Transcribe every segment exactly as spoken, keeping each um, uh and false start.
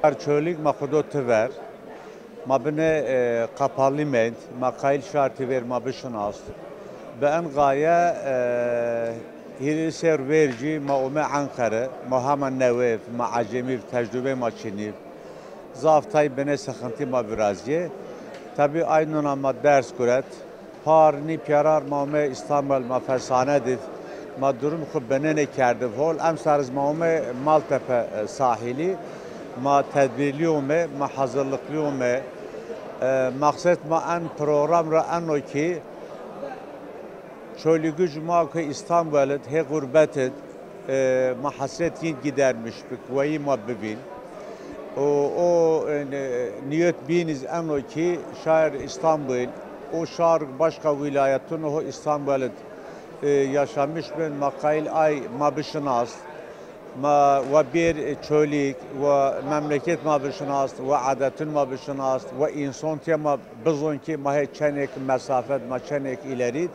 Şar Çolîg ma xwu do ti ver. Ma binê, e, qapalî mend. Ma qayîl şar ti ver ma bişinas. Bi en gaye, e, hîrê ser ver jî ma ome Enqere. Ma hema newe, ma ecemî, tecrube ma çinî. Zaf tay binê sixintî ma virazîyê. Tabî ay nuna ma ders guret. Par nî pîyarar ma ome Îstanbul, ma fesane dî, ma durum xwu binenê kerdiv hol. Emsar iz ma ome Maltepe, e, sahîlî, ma tedbîrlî ome, ma hazirliklî ome. E, maqsed ma en program ra eno ki Çolîguc ma ke Îstanbul id hê xurbet id, e, ma hesret yin gidermiş bik, weyî ma bivîn. O, o, e, niyet bîn iz eno ki şair Îstanbul, o şar başka wîlayetun ho Îstanbul id, e, yaşamiş bin, ma qayîl ay ma bişinas. Ma wa bêr, e, Çolîg, wa memleket ma bişinas, wa adetun ma bişinas, wa înson tiya ma bizon ki ma hê çenek mesafet, ma çenek îlerîd.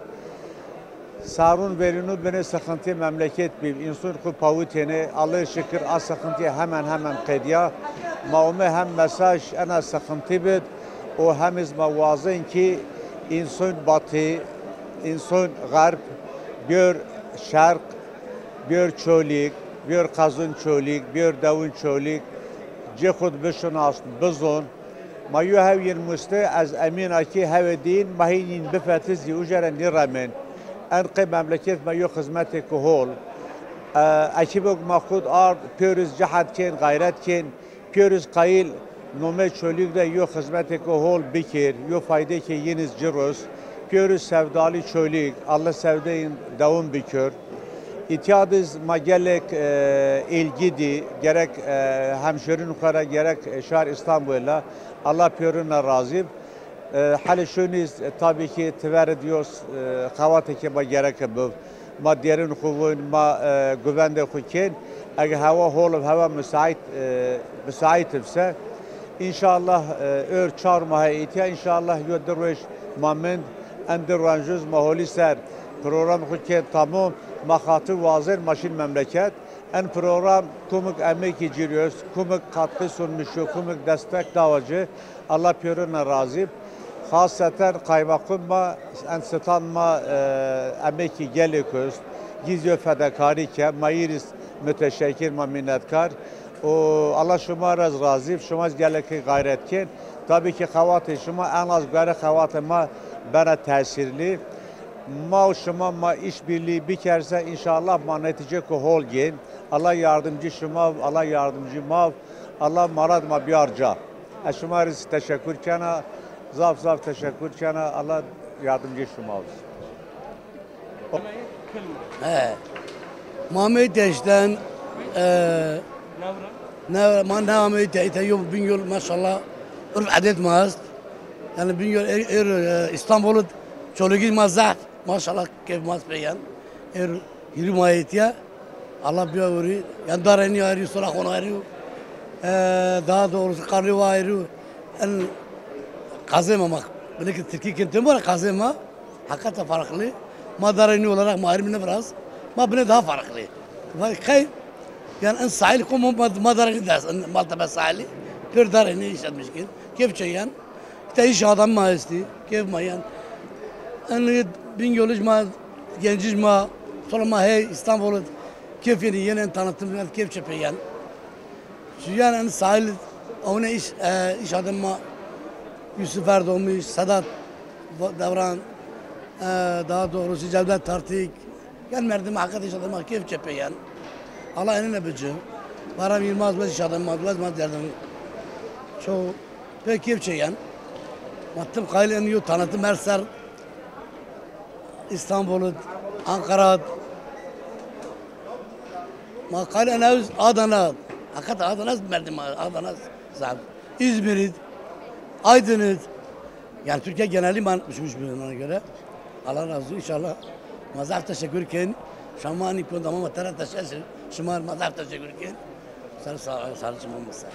Sarun verînu binê sixintî memleket bî. Însun xwu pawitêne. Allahê şikir a sixintî hemen hemen qedîya. Ma ome hem mesaj ena sixintî bid û hem iz ma wazen ki însun batî, însun xerb, bîyor şerq, bîyor Çolîg, bîyor qezun Çolîg, bîyor dewun Çolîg, ci xwu d bişinas, bizon. Ma yo hew yin muste, ez emîn a ki hewê dîn ma hîn yin bifetiz zî uca ra nîremên. En qey memleket ma yo xizmetêko hol. E, ekîbok ma xwu d ard, pêriz cehd kên, xayret kên, pêriz qayîl nomê Çolîg de yo xizmetêko hol bikêr, yo faydêkê yin iz ci ros. Pêriz sevdalî Çolîg, Allah sevdeyên dewam bikir. Îtya diz ma gelek, e, ilgi dî, gerek, e, hemşerin xwu ra, gerek, e, şar Îstanbul ra. Allah pêrin ra razî b. E, helê şûnîz, e, tabî ki ti ver id yo s-, e, xewatêkê ma gereke biv. Ma dêrin xwu vûn, ma, e, guvendê xwu kên. Ege hewa hol ib, hewa musaît, e, musaît ib se, înşallah, e, ör çar ma hê îtya, înşallah yo di roj ma mend, en di roncuz ma holî ser program xwu kên tamom, ma xatir wazen ma şin memleket. En program kumik emekî ci rî est, kumik katkî sunmiş o, kumik destek dawa ci, Allah pêrin ra razî b. Xaseten qaymequm ma, en stand ma, e, emekî gelêk est, gîzyo fedekarî ke, ma yî rî s-, muteşekir, ma mînetkar. Û Allah şima ra ez razî b, şima ez gelekî xayret kên. Tabî ki xewatê şima en az guerê xewatê ma bena tesîrlî. Ma û şima ma îşbîrlî biker se, înşallah ma netîcêko hol gên. Allah yardimcî şima, Allah yardimcî ma, Allah marad ma biyar ca. Ez şima rî teşekur kena, zaf zaf teşekur kena. Allah yardimcî şima. He. Ma amey deşten, e, ne, ma ne amey te, te yo Bingöl maşallah urf adet ma est. Yani Bingöl er, er, e, İstanbul'u Çolîgî ma zaf. Maşallah keyf ma est peyen. Er hîrî ma etiya. Allah biya vurî. Yani dareni ayrı, sola konu ayrı. E, daha doğrusu karlı ayrı. En kazema bak. Belki Türkiye kentinde var kazema. Hakikaten farklı. Ma dareni olarak ma ayrı biraz. Ma bine daha farklı. Vay kay. Yani en sahil komo ma, ma dareni ders. En Maltepe sahili. Pir dareni işletmiş ki. Keyf çeken. İşte iş adam ma esti. Keyf ma yani. En Bingöl iş ma, Genç iş ma, sonra ma hey İstanbul'u keyf yeni yeni tanıtım, yani keyf çepe yani. Şu yani en sahil, o ne iş, e, iş adam ma, Yusuf Erdoğmuş, Sedat Va-, Devran, e, daha doğrusu Cevdet Tartik. Yani merdim hakikat iş adam ma keyf çepe yani. Allah enine bici. Baram Yılmaz Öz iş adam ma, Öz ma derdim. Çoğu pek keyf çeken. Ma tim qayîl en yo tanıtım her ser İstanbul id, Ankara id. Ma qayîl en ew Adana id. Hakikaten Adana id merdim, Adana id zaf. İzmir id, Aydın id. Yani Türkiye geneli man uçmuş bir ona göre. Allah razı olsun inşallah. Ma zaf teşekkür ken. Şama ani konu tamam tera teşekkür. Şama ma zaf teşekkür ken. Sağ, sağ, sağ, sağ, sağ.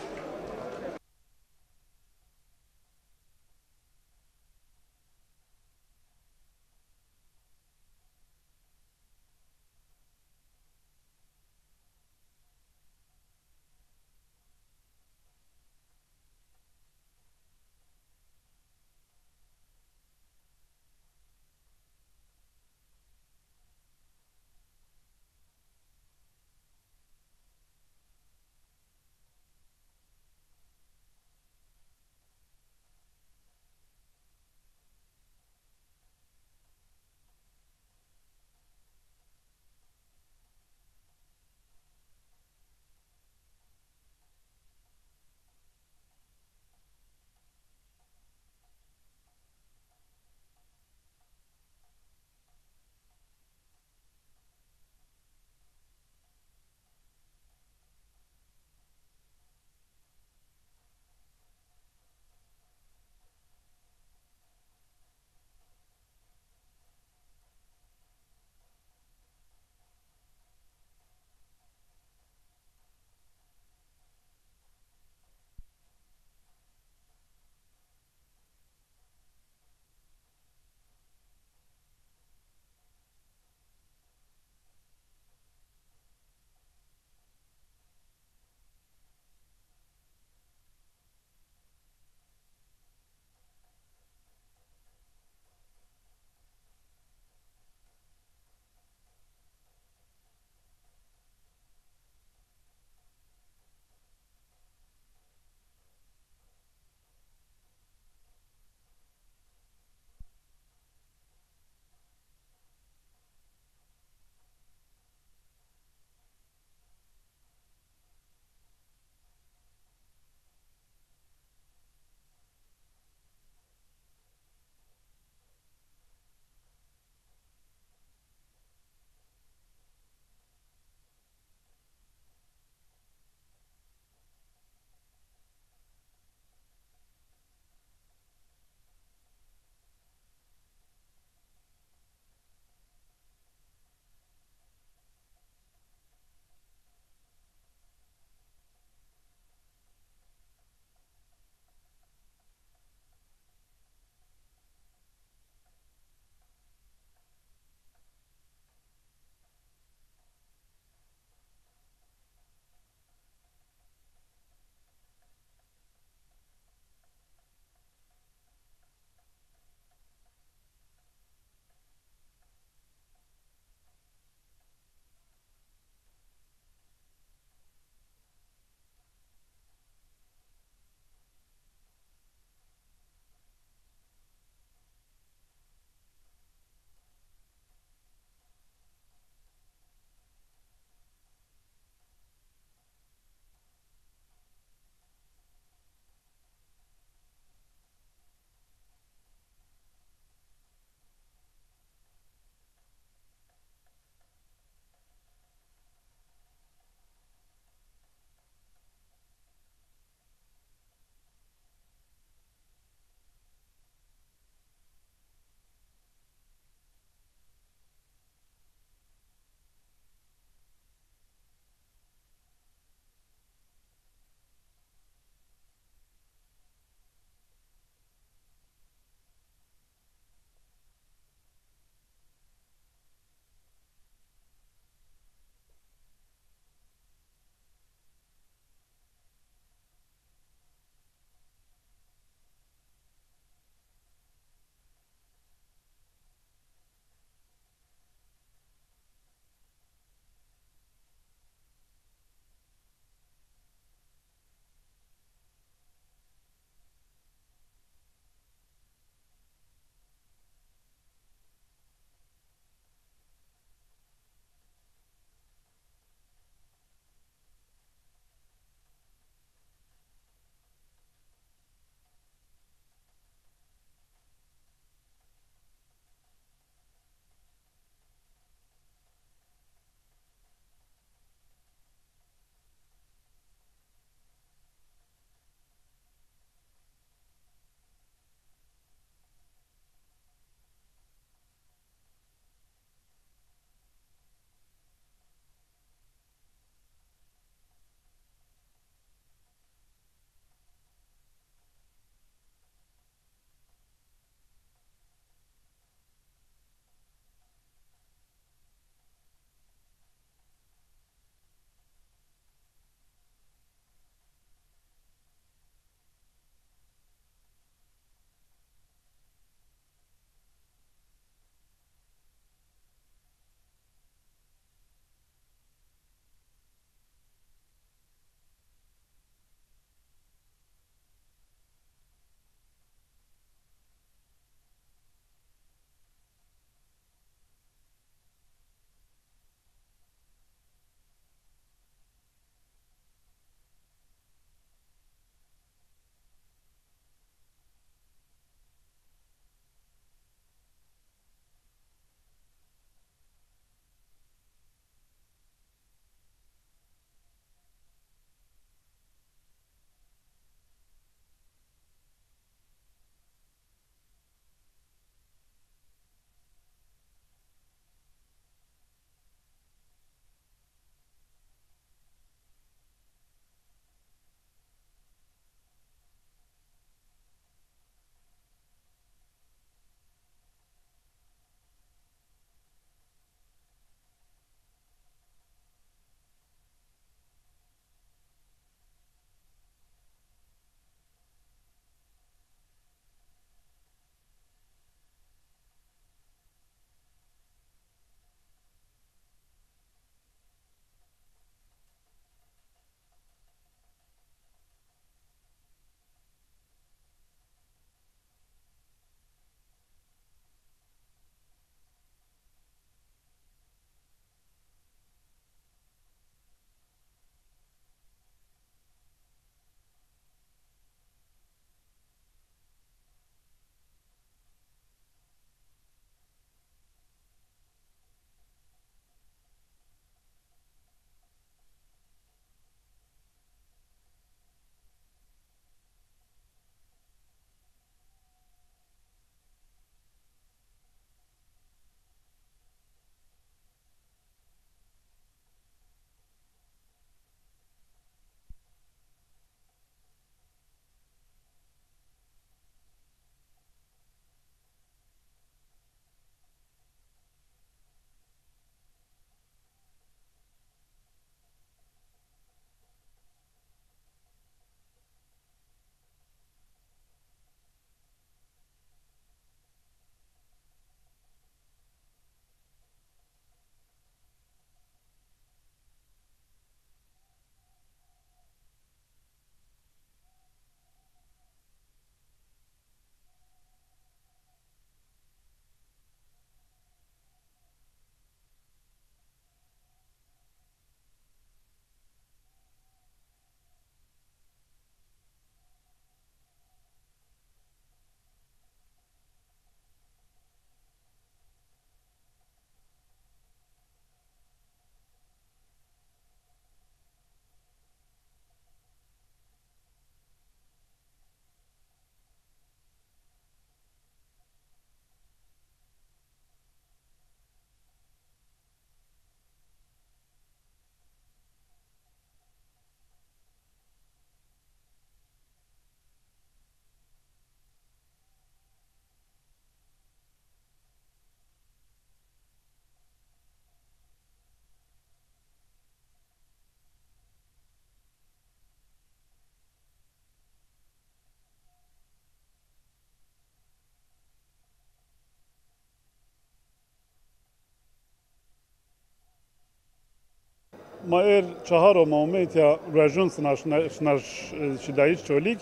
Ma êr çahar o ma ome îtya ruejûn sinaş-, sinaş-, şidayîş Çolîg.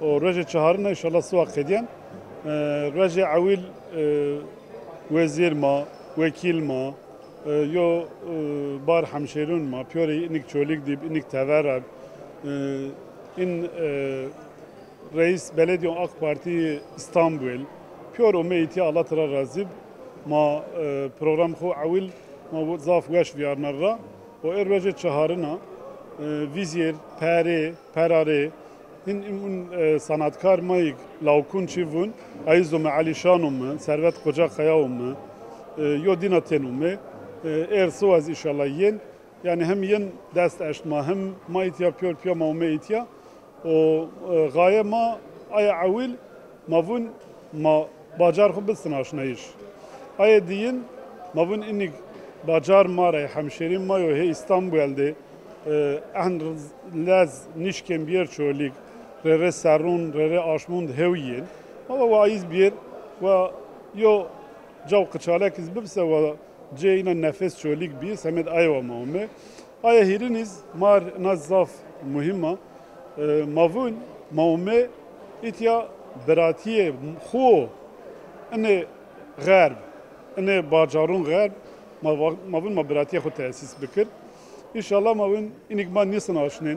O ruejê çaharine înşallah siwa qedîyen. E, ruejê ewil, e, wezîr ma, wekîl ma, e, yo, e, bar hemşêrûn ma, pîyorê înik Çolîg dîb, înik tever eb, e, în, e, Reîs Belediyon AK Partî Îstanbul, pîyor ome îtya, Allah tira razî b. Ma, e, program xo ewil ma zaf weş vîyarna ra. O ê ruejê çaharina, e, vîzêr, perê, perarê, hin, hin, e, sanatkar ma yîk lawkûn çî vûn, Ayîz ome, Elîşan ome, Servet Kocakaya ome, e, yo dîna tên ome. E, êr siwa zî înşallah yên. Yanî hem yin dest eşt ma, hem ma îtya pîyor pîya ma ome îtya. O, e, gaye ma aya ewil ma vûn ma bacar xwu bisinaşnayîş. Aya diyin ma vûn înik bacar ma ra, hemşêrî ma yo hê Îstanbul de, e, ehn lez nîşkên bîyêr Çolîg, rê rê serrûn, rê rê aşmûn di hew yên. Ma wa wa ayîz bîyêr, wa yo caw qiçalek iz bibse wa Cê îna nefes Çolîg bî, semed aye wa ma ome. Aye hîrin iz mar na zaf muhîm a. E, ma vûn, ma ome îtya biratîyê xwu inê xerb, inê bacarûn xerb, ma va-, ma vûn ma biratîyê xwu tesîs bikir. Înşallah ma vûn înik ma nîsinaşnên.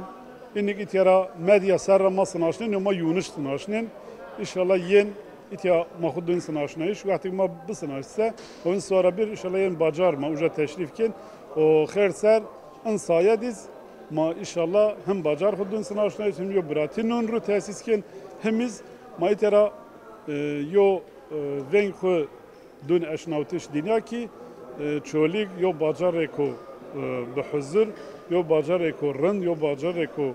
Înik îtya ra medya ser ra ma sinaşnên, yo ma yûniş sinaşnên. Înşallah yên îtya ma xwu dûn sinaşnayîş. Wextêk ma bisinaş se, o în siwara bir înşallah yên bacar ma uca teşrîf kên. O xêr ser în sayed iz ma înşallah him bacar xwu dûn sinaşnayîş, him yo biratî nûn rû tesîs kên, him iz ma îtya ra, e, yo, e, veng xwu dûn eşnawtiş dinya kî, e, Çolîg yo bacarêko, e, bi huzur, yo bacarêko rind, yo bacarêko, e,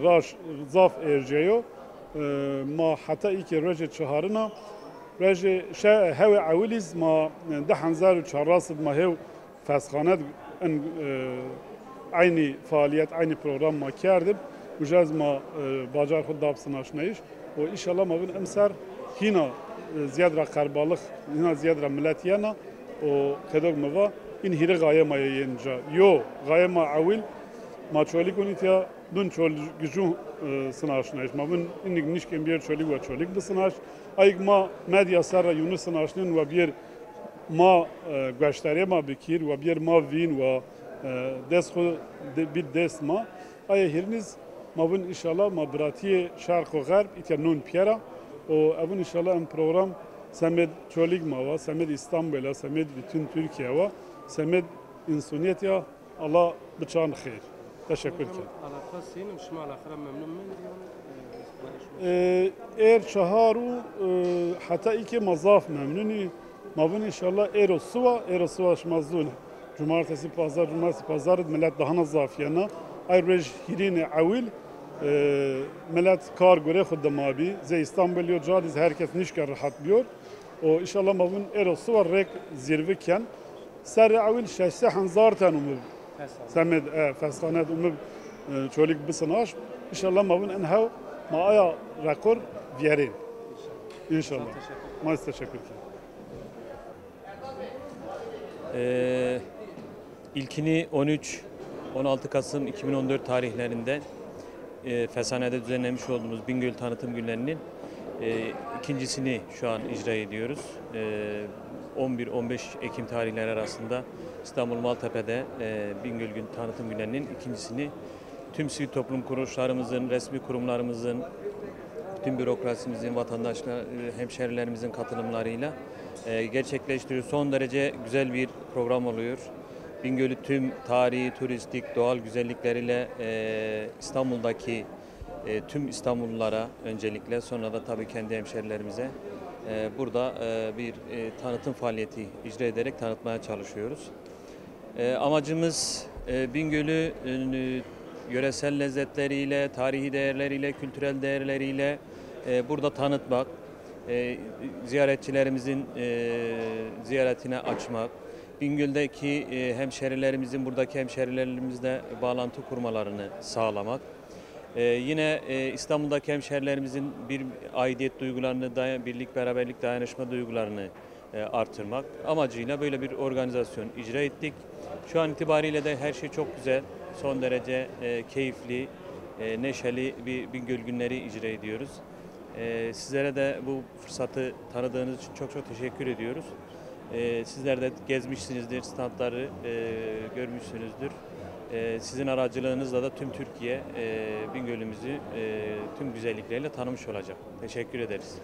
raş, zaf erceyo. E, ma heta îkê rojê çiharina, rojê şe-, hewê ewilîz ma, e, di hezar û çarras id ma hew fesxane d-, in, e, eynî faaliyet, eynî program ma kerdib. Uca iz ma, e, bacar xwu dab sinaşnayîş. Û înşallah ma vin imser hîna, e, ziyad ra qerbalix, hîna ziyad ra milet yena û qedok mi va, în hîrê xaye ma yê yên ca. Yo, xaye ma ewil, ma Çolîg un îtya dun Çolîg jû, e, sinaşnayîş. Ma vin înîk nîşkên bîyêr Çolîg wa Çolîg bisinaş. Ayîk ma medya ser ra yûnî sinaşnên wa bîyêr ma, e, gueştarê ma bikîr, wa bîyêr ma vîn, wa, e, dest xwu de-, bî dest ma. Aye hîriniz ma vin înşallah ma biratîyê şerq û xerb îtya nûn pîyera. Û evin înşallah em program semed Çolîg ma wa, semed Îstanbul a, semed bütün Türkiye wa, semed însonîyet ya, Allah biçan xêr. Teşekkür ken. Alaqa sînim, şima alaxira memnun mendî? E, êr çahar û, e, heta îkê ma zaf memnunî. Ma vin înşallah êro siwa, êro siwa şima zûn. Cumartesi, pazar, cumartesi, pazar id milet dahana zaf yena. Ay roj hîrînê ewil, e, milet kar gurê xwu dima bî. Zê Îstanbul yo ca diz herkes nîşka rehat bîyor. O înşallah ma vin êro siwa rêk zîrvi ken. Serrê ewil şeş sey hezar ten umib. Fesxane. Semed, e, fesxanet umib, e, Çolîg bisinaş. Înşallah ma vin en hew ma aya rekor vîyerên. Înşallah. Çok teşekkür ederim. Ma ez teşekkür ken. Ee, ilkini on üç, on altı Kasım iki bin on dört tarihlerinde, e, Fesane'de düzenlemiş olduğumuz Bingöl Tanıtım Günlerinin, e, ikincisini şu an icra ediyoruz. E, on bir on beş Ekim tarihleri arasında İstanbul Maltepe'de, e, Bingöl Gün, Tanıtım Günlerinin ikincisini tüm sivil toplum kuruluşlarımızın, resmi kurumlarımızın, tüm bürokrasimizin, vatandaşlar, e, hemşerilerimizin katılımlarıyla, e, gerçekleştiriyoruz. Son derece güzel bir program oluyor. Bingöl'ü tüm tarihi, turistik, doğal güzellikleriyle, e, İstanbul'daki, e, tüm İstanbullulara öncelikle, sonra da tabii kendi hemşerilerimize, e, burada, e, bir, e, tanıtım faaliyeti icra ederek tanıtmaya çalışıyoruz. E, amacımız, e, Bingöl'ü, e, yöresel lezzetleriyle, tarihi değerleriyle, kültürel değerleriyle, e, burada tanıtmak, e, ziyaretçilerimizin, e, ziyaretine açmak, Bingöl'deki, e, hemşerilerimizin buradaki hemşerilerimizle bağlantı kurmalarını sağlamak, e, yine, e, İstanbul'daki hemşerilerimizin bir aidiyet duygularını, daya-, birlik, beraberlik, dayanışma duygularını e, artırmak amacıyla böyle bir organizasyon icra ettik. Şu an itibariyle de her şey çok güzel, son derece, e, keyifli, e, neşeli bir Bingöl günleri icra ediyoruz. E, sizlere de bu fırsatı tanıdığınız için çok çok teşekkür ediyoruz. E, sizler de gezmişsinizdir, standları, e, görmüşsünüzdür. E, sizin aracılığınızla da tüm Türkiye, e, Bingöl'ümüzü, e, tüm güzellikleriyle tanımış olacak. Teşekkür ederiz.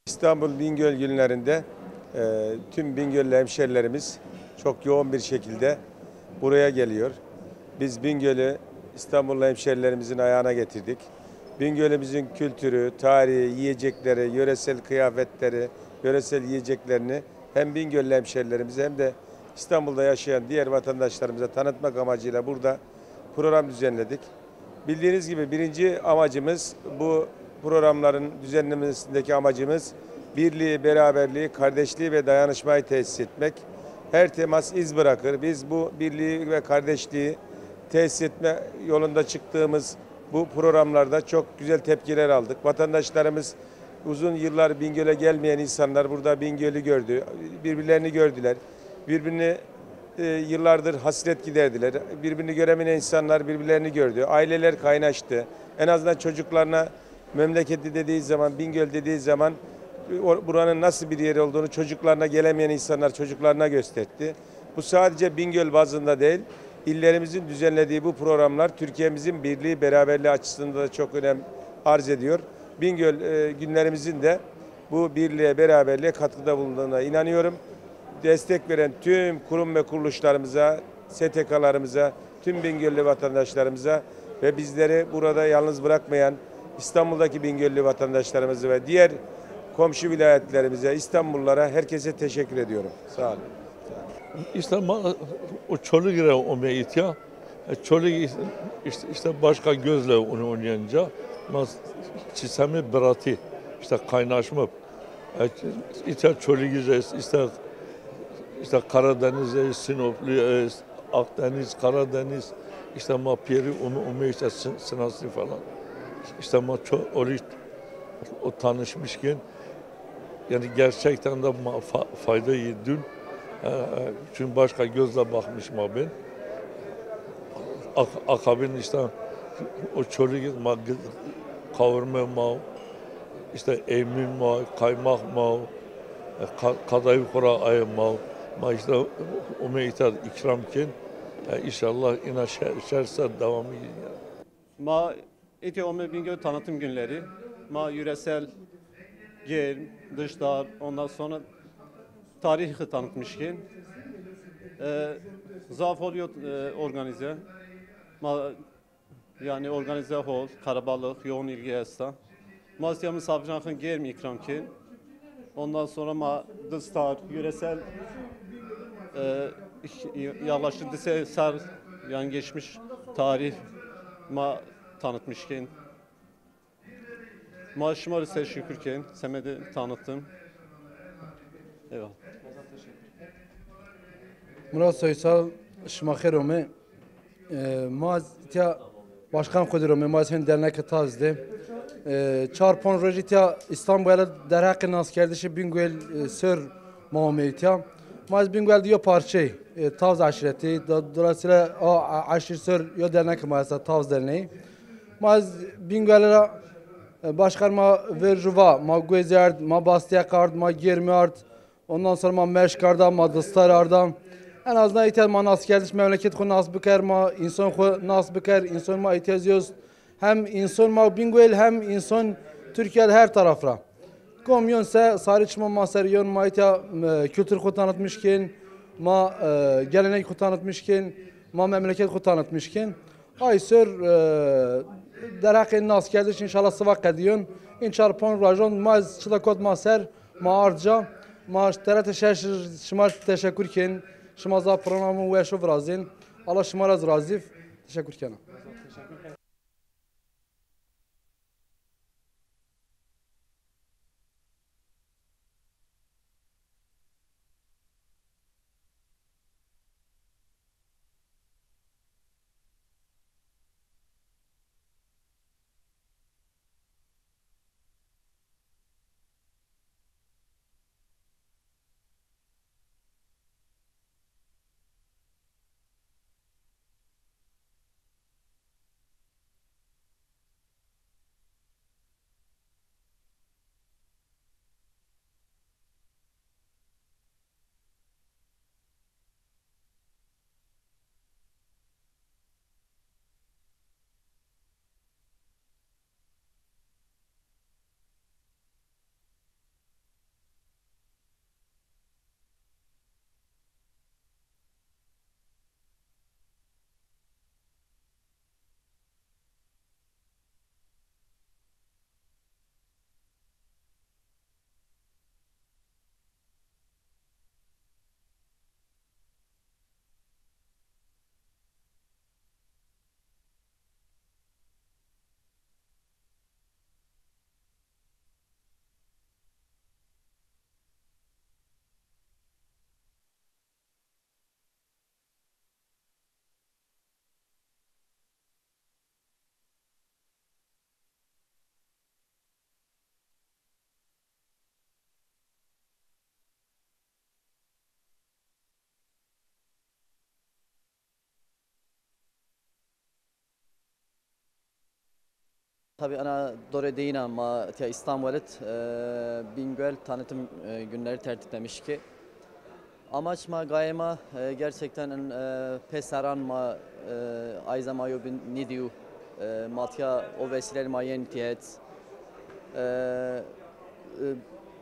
İstanbul Bingöl günlerinde, e, tüm Bingöllü hemşerilerimiz çok yoğun bir şekilde buraya geliyor. Biz Bingöl'ü İstanbullu hemşerilerimizin ayağına getirdik. Bingöl'ümüzün kültürü, tarihi, yiyecekleri, yöresel kıyafetleri, yöresel yiyeceklerini hem Bingöllü hemşerilerimize hem de İstanbul'da yaşayan diğer vatandaşlarımıza tanıtmak amacıyla burada program düzenledik. Bildiğiniz gibi birinci amacımız bu programların düzenlemesindeki amacımız birliği, beraberliği, kardeşliği ve dayanışmayı tesis etmek. Her temas iz bırakır. Biz bu birliği ve kardeşliği tesis etme yolunda çıktığımız bu programlarda çok güzel tepkiler aldık. Vatandaşlarımız uzun yıllar Bingöl'e gelmeyen insanlar burada Bingöl'ü gördü, birbirlerini gördüler. Birbirini, e, yıllardır hasret giderdiler. Birbirini göremeyen insanlar birbirlerini gördü. Aileler kaynaştı. En azından çocuklarına memleketi dediği zaman, Bingöl dediği zaman, e, or-, buranın nasıl bir yer olduğunu çocuklarına, gelemeyen insanlar çocuklarına gösterdi. Bu sadece Bingöl bazında değil, illerimizin düzenlediği bu programlar Türkiye'mizin birliği, beraberliği açısından da çok önem arz ediyor. Bingöl, e, günlerimizin de bu birliğe, beraberliğe katkıda bulunduğuna inanıyorum. Destek veren tüm kurum ve kuruluşlarımıza, S T K'larımıza, tüm Bingöllü vatandaşlarımıza ve bizleri burada yalnız bırakmayan İstanbul'daki Bingöllü vatandaşlarımızı ve diğer komşu vilayetlerimize, İstanbullulara, herkese teşekkür ediyorum. Sağ olun. İşte ma, o Çolîg ra ome îtya. E, Çolîg îş-, îşte, îşte başka gözle onu oynayınca ma çisemî biratî, işte kaynaşma. E, îtya Çolîgî zî, işte, işte Karadeniz, e, Sinoplu, e, Akdeniz, Karadeniz, işte ma pêrî onu ome işte sin-, sinasî falan. İşte ma ço-, orî o tanışmışken, yani gerçekten de ma-, fa-, faydayı dün. E, e, çünkü başka gözle bakmış ma ben. Ak-, akabin işte o Çolîg ma gı-, kavurma ma, işte eymîn ma, kaymak ma, Ka-, kadayî xo ra aye ma, ma îşte ome îta îkram kên. E, înşallah îna şer, şer ser dewamî. Ma îtya ome Bingöl tanıtım günleri. Ma yöresel gêrm, dıştar, ondan sonra tarîhî tanıtmış kên. E, zaf hol yo, e, organize. Ma Yanî organize hol, karabalık, yoğun ilgi esta. Ma îtya misafiran xo gêrm îkram kên. Ondan sonra ma dıştar, yöresel, e, yaklaşık di sey serr, yanî geçmiş tarih ma tanıtmış kên. Ma şima rê teşekkür kên, semedê tanıtım. Eyvallah. Murat Soysal, şima xêr ome. E, ma îtya başkan xo dir ome, ma hên derneke taz de. E, çar ponc roj îtya Îstanbul derheqê naskerdişê Bingöl, e, Sör ma ome îtya. Ma ez Bingöl de yo parçey, e, Tavz eşîretî. Do-, dolayısıyla o, a, eşîr Sör yo derneke ma esta, Tavz Derneği. Ma ez Bingöl ra, e, başkan ma ver ju va, ma guezî ard, ma bastîyek ard, ma gêrmî ard, ondan sonra ma meşk arda, ma distar arda. En azından îtya ma naskerdiş memleket xo nas biker, ma însan xo nas biker, însan ma îtya zî yo est. Hem însan ma Bingöl hem însan Türkiye de her taraf ra. Kom yon se sarê çima ma ser yon, ma îtya, e, kültür xo tanıtmış kên, ma, e, gelenek xo tanıtmış kên, ma memleket xo tanıtmış kên. Ay ser, e, derheqê naskerdiş înşallah siva qedîyon. În çar ponc rojon ma ez çita kot ma ser, ma ard ca. Ma T R T şeş şima teşekkür kên. Şima zaf programu weşo virazên. Allah şima ra zî razî. Teşekkür kena. Tabii ana dore deyina ma tiya İstanbul it, e, Bingöl tanıtım, e, günleri tertiplemiş ki. Amaç ma, gaye ma, e, gerçekten, e, pêseran ma, e, ay zama yo bin nîdîyu, e, ma tiya o vesileyle ma yên tiya het. E, e,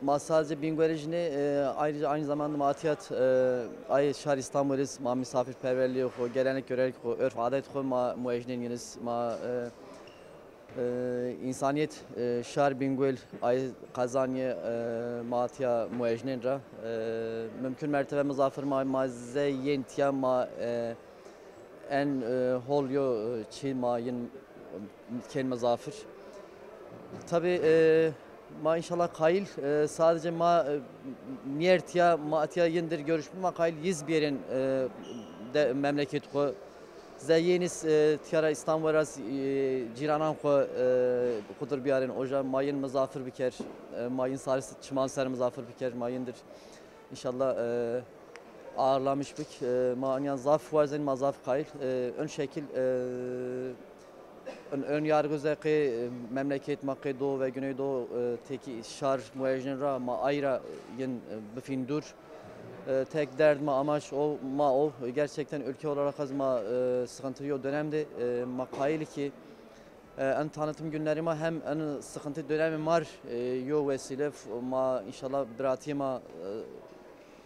ma sadece Bingölij nê, e, ayrıca aynı zamanda ma tiya, e, ay şar İstanbuliz, ma misafirperverliği xo, gelenek görenek xo, örf adet xo ma muejnên yiniz, ma, e, E, însanîyet, e, şar Bingöl ay qezanîye, e, ma tiya muejnên ra. E, mumkun mertebe mizafir ma, ma zey yên tiya ma, e, en, e, hol yo, e, çî ma yin kên mizafir. Tabii, e, ma înşallah qayîl, e, sadece ma, e, nîyer tiya ma tiya yindir görüşmî ma qayîl yiz bîyerên, e, de, memleket xo. Zey yênis, e, tîya ra Îstanbul ra, e, cîranan xwu, e, xudur biyarên oja, ma yin mizafir biker, e, ma yin sarî çiman ser mizafir biker, ma yin dir înşallah, e, ağırlamış bik. E, ma aniyan zaf warzên, ma zaf qayîl. E, ön şekil, e, Ön, ön yargı ze qê, e, memleket ma qê Doğu ve Güneydoğu, e, teki şar muejnin ra ma ayra yin, e, bifin dur. E, tek derd ma amaç o, ma o. Gerçekten ülke olarak az ma, e, sıkıntılı yo dönemde, e, ma kail ki, e, en tanıtım günleri ma hem en sıkıntı dönemi mar, e, yo vesile f-, ma inşallah biratiye ma,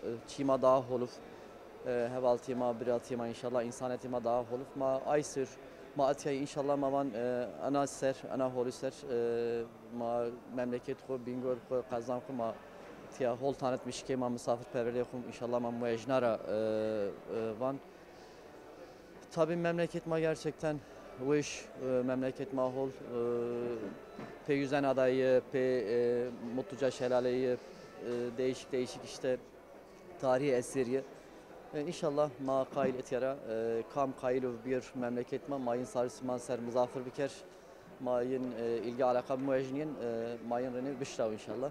e, e, çî ma daha holuf, e, hevaltî ma, biratî ma, înşallah însanetî ma daha holuf. Ma ay sir, ma etya înşallah ma van, e, ena ser, ena holî ser, e, ma memleket xwu, Bingöl xwu, qezan xwu ma tiya hol tanıtmış ke ma misafirperverliğê xwu înşallah ma muejna ra, e, e, van. Tabii memleket ma gerçekten wiş, e, memleket ma hol, e, pê Yüzen Adayı, pê, e, Mutluca Şelaleyi, e, değişik değişik işte tarihi eseriye. E, înşallah ma qaîl etya ra, e, kam qaîl û bir memleket ma, ma yin sarı siman ser mizafir biker. Ma yin, e, ilgi alaka muejnîn, e, ma yin reni bişraw înşallah.